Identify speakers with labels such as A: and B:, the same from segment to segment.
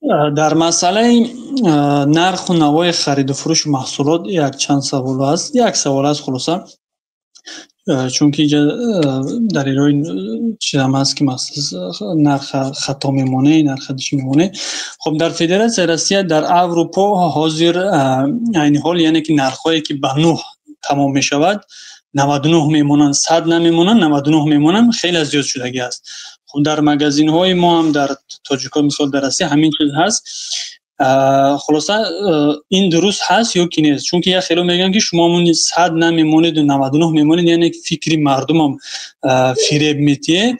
A: Дар масъалаи нарху навои хариду фурӯши маҳсулот якчанд савол аст. Як савол аст хулоса, чунки инҷа далелҳои чизам ҳаст, ки нарх хато мемонад, нарх чӣ мемонад. Хуб, дар Федератсияи Россия, дар Аврупо ҳозир айни ҳол, яъне ки нархҳое ки ба 9 тамом мешавад, 99 мемонанд, 100 намемонанд, 99 мемонанд, хеле зиёд шудагӣ аст. Хуб, дар магазинҳои мо ҳам, дар тоҷикҳо, мисол, дар Россия ҳамин чиз ҳаст. Хулоса, ин дуруст ҳаст ё ки нест? Чунки як хело мегӯянд, ки шумо ҳамон 100 намемонеду 99 мемонед, яъне фикри мардумам фиреб метиҳед,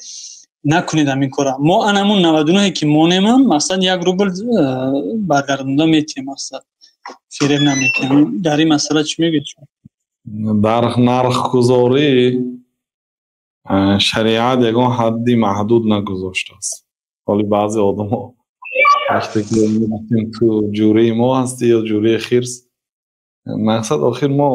A: накунед ҳамин кора. Мо ан ҳамун 99-е ки монемам, мақсад, 1 рубл баргардонда метиҳем, мақсад, фиреб наметиҳем. Дар ин масъала чӣ мегӯед шумо?
B: Дар нархгузорӣ шариат ягон ҳадди маҳдуд нагузоштааст. Ҳоли баъзе одамо вақте ки гуфтем, ту ҷӯраи мо ҳастӣ ё ҷӯраи хирс, мақсад, охир мо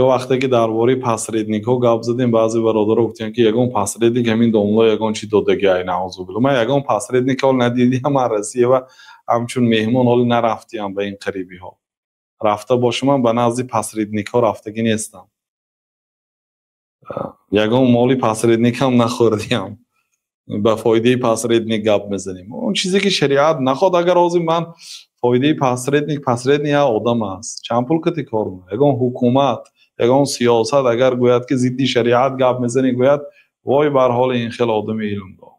B: ё вақте ки дар бораи посредникҳо гап задем, баъзе бародаро гуфтем, ки ягон посредник ҳамин домло ягон чи додагиай, наъузубилло. Ман ягон посредник ҳол надидиам. Ман Россия ва ҳамчун меҳмон ҳоли нарафтиам, ба ин қарибиҳо рафта бошам, ба назди посредникҳо рафтагӣ нестам, ягон моли посредникам нахӯрдиам, ба фоидаи посредник гап мезанем. Он чизе ки шариат нахоҳад, агар ҳозир ман фоидаи посредник, посредник як одам аст, чанд пул кати кор мекунад? Ягон ҳукумат, ягон сиёсат агар гӯяд, ки зидди шариат гап мезанӣ, гӯяд, вой бар ҳоли ин хел одами илмдор.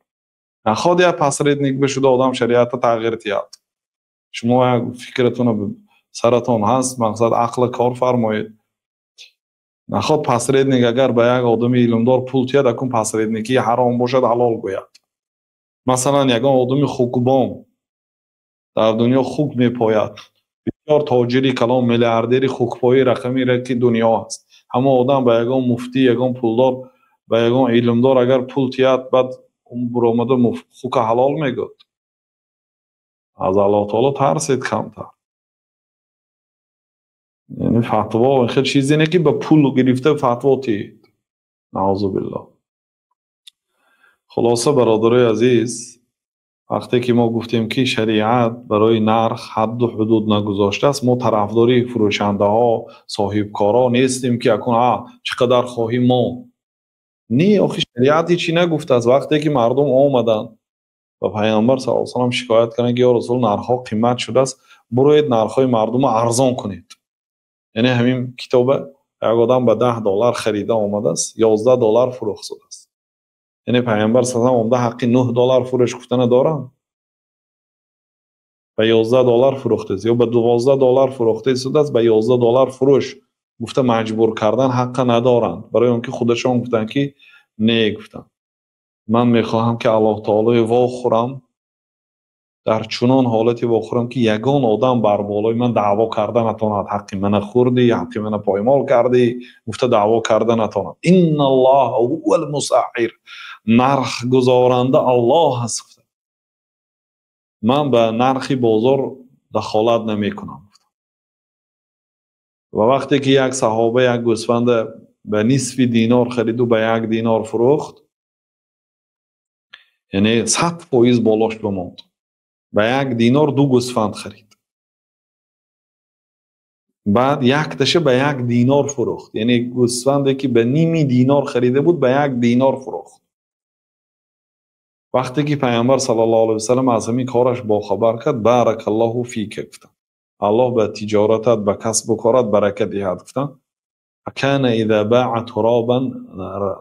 B: Нахоҳад як посредник бишуда одам шариатро тағйир диҳад. Шумо як фикратонро саратон ҳаст, мақсад, ақла кор фармоед. Нахоҳад посредник агар ба як одами илмдор пул тиҳад, акун посредникӣ ҳаром бошад, ҳалол гӯяд. Масалан, ягон одами хукбон дар дунё хук мепояд, бисёр тоҷири калон, миллиардери хукпои рақами раки дунё аст. Ҳамон одам ба ягон муфтӣ, ягон пулдор, ба ягон илмдор агар пул тиҳад, баъд буромада хука ҳалол мегӯяд. Аз Аллоҳ таоло тарсед камтар. Яъне фатво хел чизе не, ки ба пул гирифта фатво тиҳед, наъузу биллоҳ. Хулоса, бародарои азиз, вақте ки мо гуфтем, ки шариат барои нарх ҳадду ҳудуд нагузоштааст, мо тарафдори фурӯшандаҳо, соҳибкорҳо нестем, ки акун а чӣ қадар хоҳӣ мо. Не, охи шариат ҳечи нагуфтааст. Вақте ки мардум омаданд, ба Пайғамбар саллаллоҳу алайҳи васаллам шикоят карданд, ки ё Расул, нархҳо қимат шудааст, буроед, нархҳои мардумро арзон кунед. Яъне ҳамин китоба як одам ба 10 доллар харида омадааст, 11 доллар фурӯхт шудааст. Яъне Пайғамбар саллаллоҳу омада ҳаққи 9 доллар фурӯш гуфтана доранд? Ба 11 доллар фурӯхтааст ё ба 12 доллар фурӯхта истодааст, ба 11 доллар фурӯш гуфта маҷбур кардан ҳаққа надоранд, барои он ки худашон гуфтанд, ки не, гуфтанд, ман мехоҳам, ки Аллоҳ таолои вохӯрам, дар чунон ҳолате вохӯрам, ки ягон одам бар болои ман даъво карда натавонад, ҳаққи мана хӯрдӣ, ҳаққи мана поймол кардӣ гуфта даъво карда натавонад. Инналлоҳа ҳувал мусаъир, нархгузоранда Аллоҳ аст, гуфта, ман ба нархи бозор дахолат намекунам. Ва вақте ки як саҳоба як гӯсфанда ба нисфи динор хариду ба 1 динор фурӯхт, яъне 100% болош бимонд, ба 1 динор ду гӯсфанд харид, баъд якташа ба 1 динор фурӯхт, яъне гӯсфанде ки ба ними динор харида буд, ба 1 динор фурӯхт. Вақте ки Пайғамбар саллаллоҳу алайҳи васаллам аз ҳамин кораш бохабар кард, баракаллоҳу фика гуфтанд, Аллоҳ ба тиҷоратат, ба касбу корат барака диҳад, гуфтанд. Кана иза баа туробан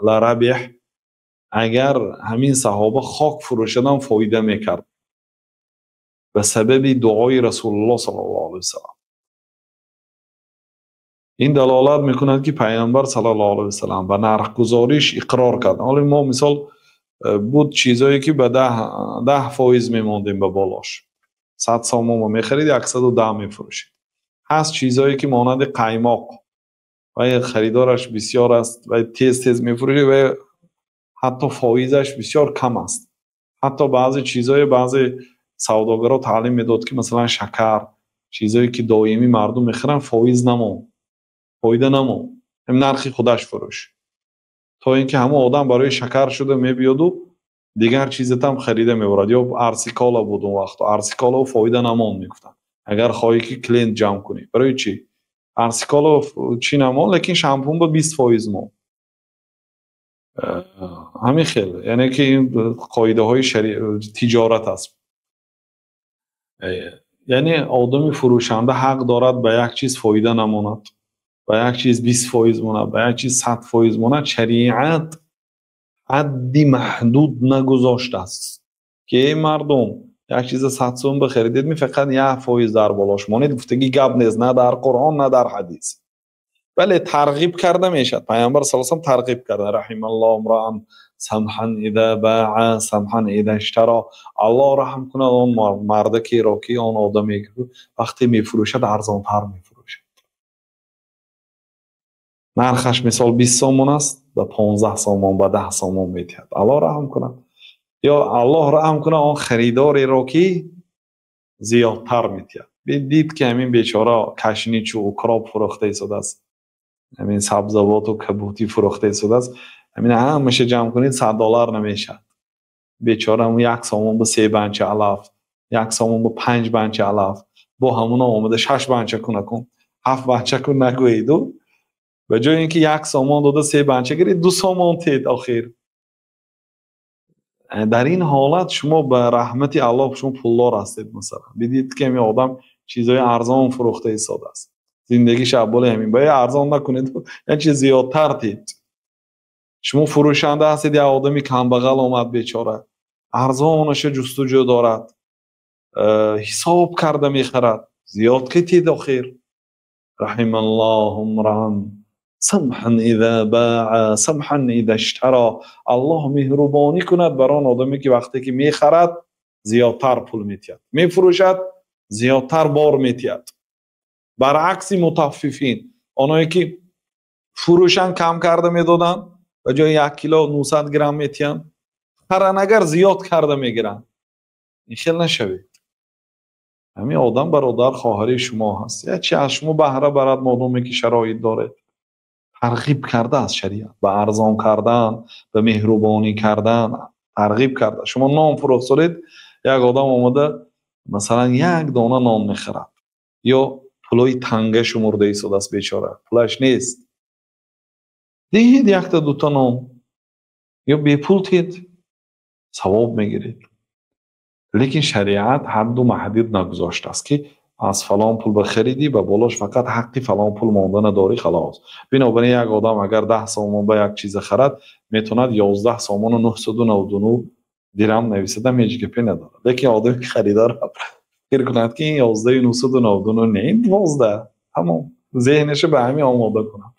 B: ла рабиҳ, агар ҳамин саҳоба хок фурӯшадан фоида мекард ба сабаби дуои Расулуллоҳ саллаллоҳу алайҳи васаллам. Ин далолат мекунад, ки Пайғамбар саллаллоҳу алайҳи васаллам ба нархгузориш иқрор кард. Ҳоло мо, мисол, буд чизое, ки ба 10% мемондем ба болош, 100 сомонро мехарид, 110 мефурӯшед. Ҳаст чизое, ки монанди қаймоқ, вай харидораш бисёр аст, вай тез тез мефурӯшед, вай ҳатто фоизаш бисёр кам аст. Ҳатто баъзе чизое баъзе савдогарро таълим медод, ки масалан шакар, чизое ки доимӣ мардум мехӯранд, фоиз намон, фоида намон, нархи худаш фурӯш, то ин ки ҳамон одам барои шакар шуда мебиёду Дигар чизатам харида мебарад. Ё арсикола буд он вақто, арсикола фоида намон мегуфтанд. Агар хоҳӣ, ки клиент ҷамъ кунӣ, барои чӣ арсикола чӣ намон, лекин шампун ба 20% мон. Ҳамин хел, яъне ки ин қоидаҳои тиҷорат аст. Яъне одами фурӯшанда ҳақ дорад ба як чиз фоида намонад, ба як чиз 20% монад, ба як чиз 100% монад. Шариат ҳадди маҳдуд нагузоштааст, ки эй мардум, як чиза 100 сум бихаридед, ми фақат 1% дар болош монед, гуфтагӣ гап нест на дар Қуръон, на дар ҳадис. Бале, тарғиб карда мешавад. Пайғамбар са салам тарғиб карда: رحم الله امرأ سمحا إذا باع، سمحا إذا اشترى. Аллоҳ раҳм кунад он мардакеро ки, он одаме ки вақте мефурӯшад, арзонтар мефурӯшад. Нархаш, мисол, 20 сомон аст, ба 15 сомон, ба 10 сомон медиҳад. Аллоҳ раҳм кунад. Ё Аллоҳ раҳм кунад он харидореро, ки зиёдтар медиҳад. Дид, ки ҳамин бечора кашничу укроп фурӯхта истодааст, ҳамин сабзавоту кабутӣ фурӯхта истодааст, ҳамин ҳамаша ҷамъ кунед, 100 доллар намешавад. Бечора 1 сомон ба се банча алаф, 1 сомон ба панҷ банча алаф, бо ҳамуна омада шаш банча куна кун, ҳафт банча кун нагӯеду, ба ҷои ин ки 1 сомон дода се банча гиред, 2 сомон тед. Охир, дар ин ҳолат шумо ба раҳмати Аллоҳ, шумо пулдор ҳастед. Масалан, бидид, ки ҳамин одам чизҳои арзон фурӯхта истодааст, зиндагиаш абболи ҳамин, ба арзон накунед, як чиз зиёдтар тед. Шумо фурӯшанда ҳастед, як одами камбағал омад, бечора арзонаша ҷустуҷӯ дорад, ҳисоб карда мехарад, зиёд ки тед. Охир, رحم الله امرأ سمحا إذا باع، سمحا إذا اشترى. Аллоҳ меҳрубонӣ кунад бар он одаме, ки вақте ки мехарад, зиёдтар пул метиҳад, мефурӯшад, зиёдтар бор метиҳад. Баръакси мутаффифин, оное ки фурӯшанд, кам карда медоданд, ба ҷои 1 кило 900 грамм метиҳанд, харан агар, зиёд карда мегиранд. Ин хел нашавед. Ҳамин одам бародар, хоҳари шумо ҳаст, як чи аз шумо баҳра барад, модоме ки шароит доред. Тарғиб кардааст шариат ба арзон кардан, ба меҳрубонӣ кардан тарғиб карда. Шумо нон фурӯхтсолед, як одам омада, масалан, як дона нон мехарад ё пулои танга шумурда истодааст, бечора пулаш нест, диҳед якта дута нон ё бепул тед, савоб мегиред. Лекин шариат ҳадду маҳдуд нагузоштааст, ки аз фалон пул бихаридӣ, ба болош фақат ҳаққи фалон пул монда надорӣ, халос. Бинобар ин, як одам агар 10 сомон ба як чиза харад, метавонад 11 сомону 999 дирам нависадам, ҳеҷ гапе надорад. Лекин одаме ки харидор фикр кунад, ки ин 11-и 999 не, ин 12, тамом, зеҳнаша ба ҳамин омода кунад.